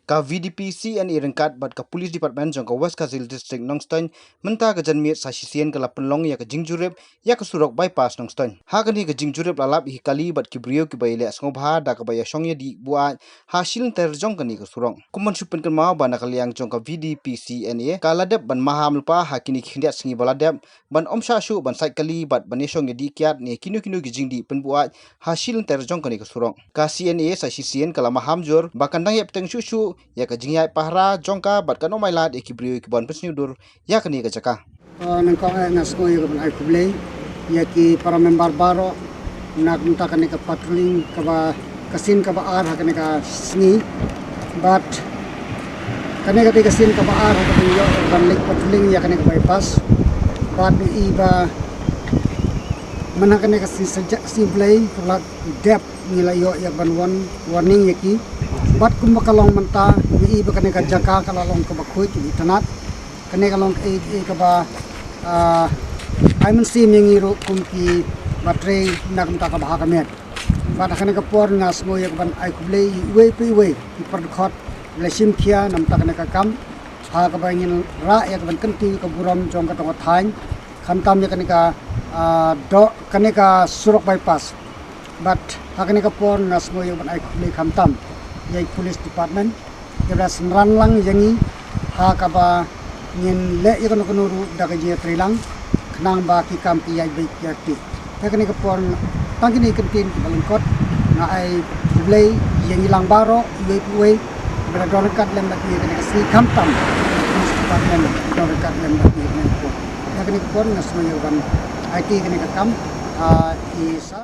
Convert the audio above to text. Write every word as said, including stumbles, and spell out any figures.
Ka V D P C N A ryngkat bad ka Police Department jong ka West Khasi Hills District Nongstoiñ mynta ka janmiet sa shisien ka la pynlong ïa ka jingjurip ïa ka surok bypass Nongstoiñ. Ha kane ka jingjurip la lap ïa ki kali bad ki briew kiba ïaleh sngewbha da kaba ïashong ïadih buaid ha shilynter jong kane ka surok. Kum ban shu pynkynmaw ba na ka liang jong ka V D P C N A ka la dep ban maham lypa ha kine ki khyndiat sngi ba la dep ban ym shah shuh ban sait kali bad ban ïashong ïadih kiad ne kino kino ki jingdih pynbuaid ha shilynter jong kane ka surok. Ka C N A sa shisien ka la maham jur ba kan dang ïa bteng shuh shuh ïa ka jingïaid pahara jong ka bad kan ym ailad ïa ki briew kiban pynsniew dur ïa kane ka jaka. Ah, nyngkong eh nga sngew ïa ka ban ai khublei ïa ki para member baroh na ka bynta kane ka patrolling kaba ka sien kaba ar ha kane ka sngi. Bad kane ka dei ka sien kaba ar ha kaba ngi ïoh ban leit patrolling ïa kane ka bypass. Bad ngi i ba man ha kane ka sngi sa jaka sngi Blei kaba la dep ngi la ïoh ïa ban wan warning ïa ki. Bad kumba ka long mynta ngi i ba kane ka jaka ka la long kaba khuid itynnad. Kane ka long kaei kaei kaba, ah, ai mynsiem ïa ngi ruh kum kiba trei na ka bynta ka bha ka miat. Bad ha kane ka por nga sngew ïa ka ban ai khublei ïa iwei pa iwei i para dkhot ba la shim khia na ka bynta kane ka kam ha kaba ngin rah ïa ka ban kyntiew ïa ka burom jong ka dong ka thaiñ khamtam ïa kane ka, ah, doh kane ka surok bypass. Bad ha kane ka por nga sngew ïa ka ban ai khublei khamtam ïa i police department kiba la synran lang ïa ngi ha kaba ngin leh ïa kano kano ruh da ka jingïatreilang khnang ba ki kam ki ïaid beit ïa ki. Te kane ka por tang kine ki kyntien kiba lyngkot nga ai khublei ïa ngi lang baroh iwei pa iwei ba la don ryngkat lem bad ngi ha kane ka sngi khamtam police department don ryngkat lem bad ngi ha kane ka por. Te kane ka por nga sngew ïa ka ban aiti kane ka kam ha i sa